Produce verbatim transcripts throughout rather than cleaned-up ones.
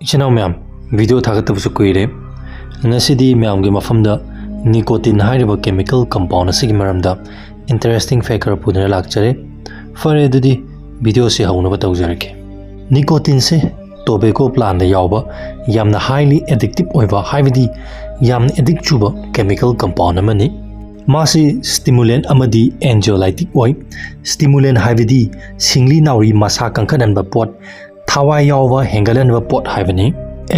ꯏꯆꯤꯟ ꯏꯅꯥꯎ ꯃꯌꯥꯝ, ꯚꯤꯗꯤꯑꯣ ꯊꯥꯒꯠꯇꯕꯁꯨ ꯀꯨꯏꯔꯦ꯫ ꯉꯁꯤꯗꯤ ꯃꯌꯥꯝꯒꯤ ꯃꯐꯝꯗ nicotine ꯍꯥꯏꯔꯤꯕ chemical compound ꯑꯁꯤꯒꯤ ꯃꯔꯝꯗ interesting fact ꯈꯔ ꯄꯨꯗꯨꯅ ꯂꯥꯛꯆꯔꯦ꯫ ꯐꯔꯦ, ꯑꯗꯨꯗꯤ ꯚꯤꯗꯤꯑꯣꯁꯤ ꯍꯧꯅꯕ ꯇꯧꯖꯔꯒꯦ꯫ Nicotineꯁꯦ tobacco plantꯗ ꯌꯥꯎꯕ ꯌꯥꯝꯅ highly addictive ꯑꯣꯏꯕ, ꯍꯥꯏꯕꯗꯤ ꯌꯥꯝꯅ addict ꯆꯨꯕ chemical compound ꯑꯃꯅꯤ꯫ ꯃꯥꯁꯤ stimulant ꯑꯃꯗꯤ anxiolytic ꯑꯣꯏ꯫ Stimulant ꯍꯥꯏꯕꯗꯤ ꯁꯤꯡꯂꯤ ꯅꯥꯎꯔꯤ ꯃꯁꯥ ꯀꯟꯈꯠꯍꯟꯕ ꯄꯣꯠ, ꯊꯋꯥꯏ ꯌꯥꯎꯕ ꯍꯦꯟꯒꯠꯍꯟꯕ ꯄꯣꯠ ꯍꯥꯏꯕꯅꯤ꯫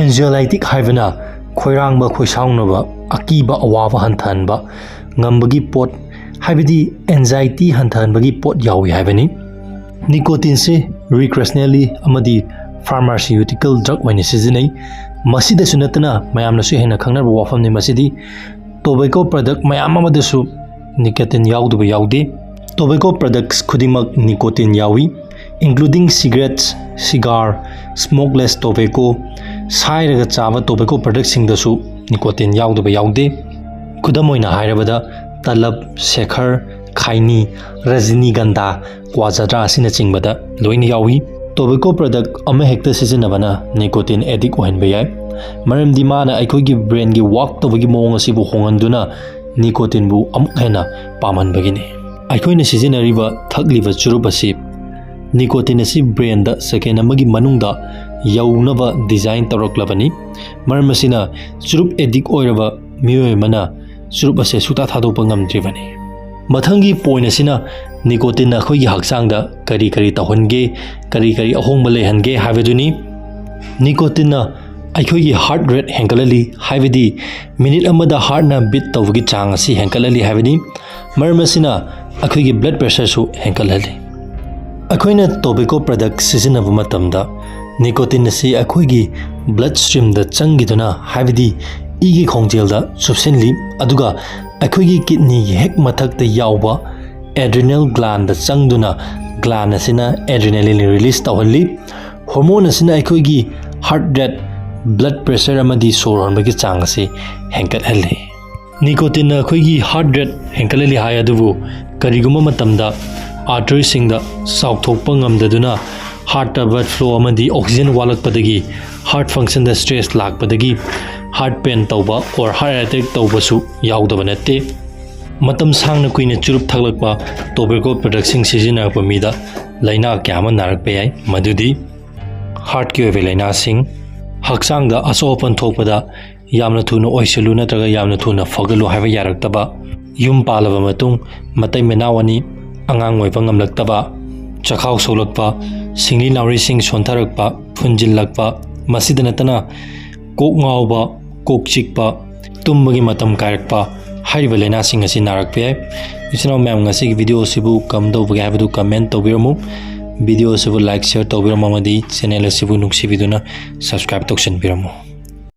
Anxiolytic ꯍꯥꯏꯕꯅ ꯈꯣꯏꯔꯥꯡꯕ, ꯈꯣꯏꯁꯥꯎꯅꯕ, ꯑꯀꯤꯕ, ꯑꯋꯥꯕ ꯍꯟꯊꯍꯟꯕ ꯉꯝꯕꯒꯤ ꯄꯣꯠ, ꯍꯥꯏꯕꯗꯤ anxiety ꯍꯟꯊꯍꯟꯕꯒꯤ ꯄꯣꯠ ꯌꯥꯎꯏ ꯍꯥꯏꯕꯅꯤ꯫ Nicotineꯁꯤ recreationally ꯑꯃꯗꯤ pharmaceutical drug ꯑꯣꯏꯅ ꯁꯤꯖꯤꯟꯅꯩ꯫ ꯃꯁꯤꯗꯁꯨ ꯅꯠꯇꯅ ꯃꯌꯥꯝꯅꯁꯨ ꯍꯦꯟꯅ ꯈꯪꯅꯔꯕ ꯋꯥꯐꯝꯅꯤ ꯃꯁꯤꯗꯤ, tobacco product ꯃꯌꯥꯝ ꯑꯃꯗꯁꯨ nicotine ꯌꯥꯎꯗꯕ ꯌꯥꯎꯗꯦ꯫ Tobacco products ꯈꯨꯗꯤꯡꯃꯛ nicotine ꯌꯥꯎꯏ, including cigarettes, cigar, smokeless tobacco, ꯁꯥꯏꯔꯒ ꯆꯥꯕ tobacco productꯁꯤꯡꯗꯁꯨ nicotine ꯌꯥꯎꯗꯕ ꯌꯥꯎꯗꯦ꯫ ꯈꯨꯗꯝ ꯑꯣꯏꯅ ꯍꯥꯏꯔꯕꯗ, ꯇꯂꯕ, ꯁꯦꯈꯔ, ꯈꯥꯏꯅꯤ, ꯔꯖꯅꯤꯒꯟꯙꯥ, ꯀ꯭ꯋꯥꯖꯗ꯭ꯔꯥ ꯑꯁꯤꯅꯆꯤꯡꯕꯗ ꯂꯣꯏꯅ ꯌꯥꯎꯏ꯫ Tobacco product ꯑꯃꯍꯦꯛꯇ ꯁꯤꯖꯤꯟꯅꯕꯅ nicotine addict ꯑꯣꯏꯍꯟꯕ ꯌꯥꯏ, ꯃꯔꯝꯗꯤ ꯃꯥꯅ ꯑꯩꯈꯣꯏꯒꯤ brainꯒꯤ work ꯇꯧꯕꯒꯤ ꯃꯑꯣꯡ ꯑꯁꯤꯕꯨ ꯍꯣꯡꯍꯟꯗꯨꯅ nicotineꯕꯨ ꯑꯃꯨꯛ ꯍꯦꯟꯅ ꯄꯥꯝꯍꯟꯕꯒꯤꯅꯤ꯫ ꯑꯩꯈꯣꯏꯅ ꯁꯤꯖꯤꯟꯅꯔꯤꯕ ꯊꯛꯂꯤꯕ ꯆꯨꯔꯨꯞ ꯑꯁꯤ nicotine ꯑꯁꯤ brainꯗ second ꯑꯃꯒꯤ ꯃꯅꯨꯡꯗ ꯌꯧꯅꯕ design ꯇꯧꯔꯛꯂꯕꯅꯤ꯫ ꯃꯔꯝ ꯑꯁꯤꯅ ꯆꯨꯔꯨꯞ addict ꯑꯣꯏꯔꯕ ꯃꯤꯑꯣꯏ ꯑꯃꯅ ꯆꯨꯔꯨꯞ ꯑꯁꯦ ꯁꯨꯛꯊꯥ ꯊꯥꯗꯣꯛꯄ ꯉꯝꯗ꯭ꯔꯤꯕꯅꯤ꯫ ꯃꯊꯪꯒꯤ point ꯑꯁꯤꯅ nicotineꯅ ꯑꯩꯈꯣꯏꯒꯤ ꯍꯛꯆꯥꯡꯗ ꯀꯔꯤ ꯀꯔꯤ ꯇꯧꯍꯟꯒꯦ, ꯀꯔꯤ ꯀꯔꯤ ꯑꯍꯣꯡꯕ ꯂꯩꯍꯟꯒꯦ ꯍꯥꯏꯕꯗꯨꯅꯤ꯫ Nicotineꯅ ꯑꯩꯈꯣꯏꯒꯤ heart rate ꯍꯦꯟꯒꯠꯍꯜꯂꯤ, ꯍꯥꯏꯕꯗꯤ minute ꯑꯃꯗ heartꯅ beat ꯇꯧꯕꯒꯤ ꯆꯥꯡ ꯑꯁꯤ ꯍꯦꯟꯒꯠꯍꯜꯂꯤ ꯍꯥꯏꯕꯅꯤ꯫ ꯃꯔꯝ ꯑꯁꯤꯅ ꯑꯩꯈꯣꯏꯒꯤ blood pressureꯁꯨ ꯍꯦꯟꯒꯠꯍꯜꯂꯤ꯫ ꯑꯩꯈꯣꯏꯅ tobacco product ꯁꯤꯖꯤꯟꯅꯕ ꯃꯇꯝꯗ nicotine ꯑꯁꯤ ꯑꯩꯈꯣꯏꯒꯤ blood streamꯗ ꯆꯪꯈꯤꯗꯨꯅ, ꯍꯥꯏꯕꯗꯤ ꯏꯒꯤ ꯈꯣꯡꯖꯦꯜꯗ ꯆꯨꯞꯁꯤꯜꯂꯤ, ꯑꯗꯨꯒ ꯑꯩꯈꯣꯏꯒꯤ kidneyꯒꯤ ꯍꯦꯛ ꯃꯊꯛꯇ ꯌꯥꯎꯕ adrenal glandꯗ ꯆꯪꯗꯨꯅ gland ꯑꯁꯤꯅ adrenaline release ꯇꯧꯍꯜꯂꯤ꯫ Hormone ꯑꯁꯤꯅ ꯑꯩꯈꯣꯏꯒꯤ heart rate, blood pressure ꯑꯃꯗꯤ ꯁꯣꯔ ꯍꯣꯟꯕꯒꯤ ꯆꯥꯡ ꯑꯁꯤ ꯍꯦꯟꯒꯠꯍꯜꯂꯤ꯫ Nicotineꯅ ꯑꯩꯈꯣꯏꯒꯤ heart rate ꯍꯦꯟꯒꯠꯍꯜꯂꯤ ꯍꯥꯏ, ꯑꯗꯨꯕꯨ ꯀꯔꯤꯒꯨꯝꯕ ꯃꯇꯝꯗ arteriesꯁꯤꯡꯗ ꯆꯥꯎꯊꯣꯛꯄ ꯉꯝꯗꯗꯨꯅ ꯍꯥꯔꯠꯇ ꯕ꯭ꯂꯗ ꯐ꯭ꯂꯣ ꯑꯃꯗꯤ ꯑꯣꯛꯁꯤꯖꯦꯟ ꯋꯥꯠꯂꯛꯄꯗꯒꯤ ꯍꯥꯔꯠ ꯐꯪꯁꯟꯗ ꯁ꯭ꯇ꯭ꯔꯦꯁ ꯂꯥꯛꯄꯗꯒꯤ ꯍꯥꯔꯠ ꯄꯦꯟ ꯇꯧꯕ ꯑꯣꯔ ꯍꯥꯔꯠ ꯑꯦꯇꯦꯛ ꯇꯧꯕꯁꯨ ꯌꯥꯎꯗꯕ ꯅꯠꯇꯦ꯫ ꯃꯇꯝ ꯁꯥꯡꯅ ꯀꯨꯏꯅ ꯆꯨꯔꯨꯞ ꯊꯛꯂꯛꯄ, ꯇꯣꯕꯦꯀꯣ ꯄ꯭ꯔꯗꯛꯁꯤꯡ ꯁꯤꯖꯤꯟꯅꯔꯛꯄ ꯃꯤꯗ ꯂꯥꯏꯅꯥ ꯀꯌꯥ ꯑꯃ ꯅꯥꯔꯛꯄ ꯌꯥꯏ, ꯃꯗꯨꯗꯤ ꯍꯥꯔꯠꯀꯤ ꯑꯣꯏꯕ ꯂꯥꯏꯅꯥꯁꯤꯡ, ꯍꯛꯆꯥꯡꯗ ꯑꯁꯣꯛ ꯑꯄꯟ ꯊꯣꯛꯄꯗ ꯌꯥꯝꯅ ꯊꯨꯅ ꯑꯣꯏꯁꯤꯜꯂꯨ ꯅꯠꯇ꯭ꯔꯒ ꯌꯥꯝꯅ ꯊꯨꯅ ꯐꯒꯠꯂꯨ ꯍꯥꯏꯕ ꯌꯥꯔꯛꯇꯕ, ꯌꯨꯝ ꯄꯥꯜꯂꯕ ꯃꯇꯨꯡ ꯃꯇꯩ ꯃꯅꯥꯎ ꯑꯅꯤ ꯑꯉꯥꯡ ꯑꯣꯏꯕ ꯉꯝꯂꯛꯇꯕ, ꯆꯈꯥꯎ ꯁꯣꯛꯂꯛꯄ, ꯁꯤꯡꯂꯤ ꯅꯥꯎꯔꯤꯁꯤꯡ ꯁꯣꯟꯊꯔꯛꯄ, ꯐꯨꯟꯖꯤꯜꯂꯛꯄ, ꯃꯁꯤꯗ ꯅꯠꯇꯅ ꯀꯣꯛ ꯉꯥꯎꯕ, ꯀꯣꯛ ꯆꯤꯛꯄ, ꯇꯨꯝꯕꯒꯤ ꯃꯇꯝ ꯀꯥꯏꯔꯛꯄ, ꯍꯥꯏꯔꯤꯕ ꯂꯥꯏꯅꯥꯁꯤꯡ ꯑꯁꯤ ꯅꯥꯔꯛꯄ ꯌꯥꯏ꯫ ꯏꯆꯤꯟ ꯏꯅꯥꯎ ꯃꯌꯥꯝ, ꯉꯁꯤꯒꯤ ꯚꯤꯗꯤꯑꯣ ꯑꯁꯤꯕꯨ ꯀꯝꯗꯧꯕꯒꯦ ꯍꯥꯏꯕꯗꯨ ꯀꯃꯦꯟ ꯇꯧꯕꯤꯔꯝꯃꯨ꯫ ꯚꯤꯗꯤꯑꯣ ꯑꯁꯤꯕꯨ ꯂꯥꯏꯛ, ꯁꯤꯌꯔ ꯇꯧꯕꯤꯔꯝꯃꯨ ꯑꯃꯗꯤ ꯆꯦꯅꯦꯜ ꯑꯁꯤꯕꯨ ꯅꯨꯡꯁꯤꯕꯤꯗꯨꯅ ꯁꯕꯁꯀ꯭ꯔꯥꯏꯕ ꯇꯧꯁꯤꯟꯕꯤꯔꯝꯃꯨ꯫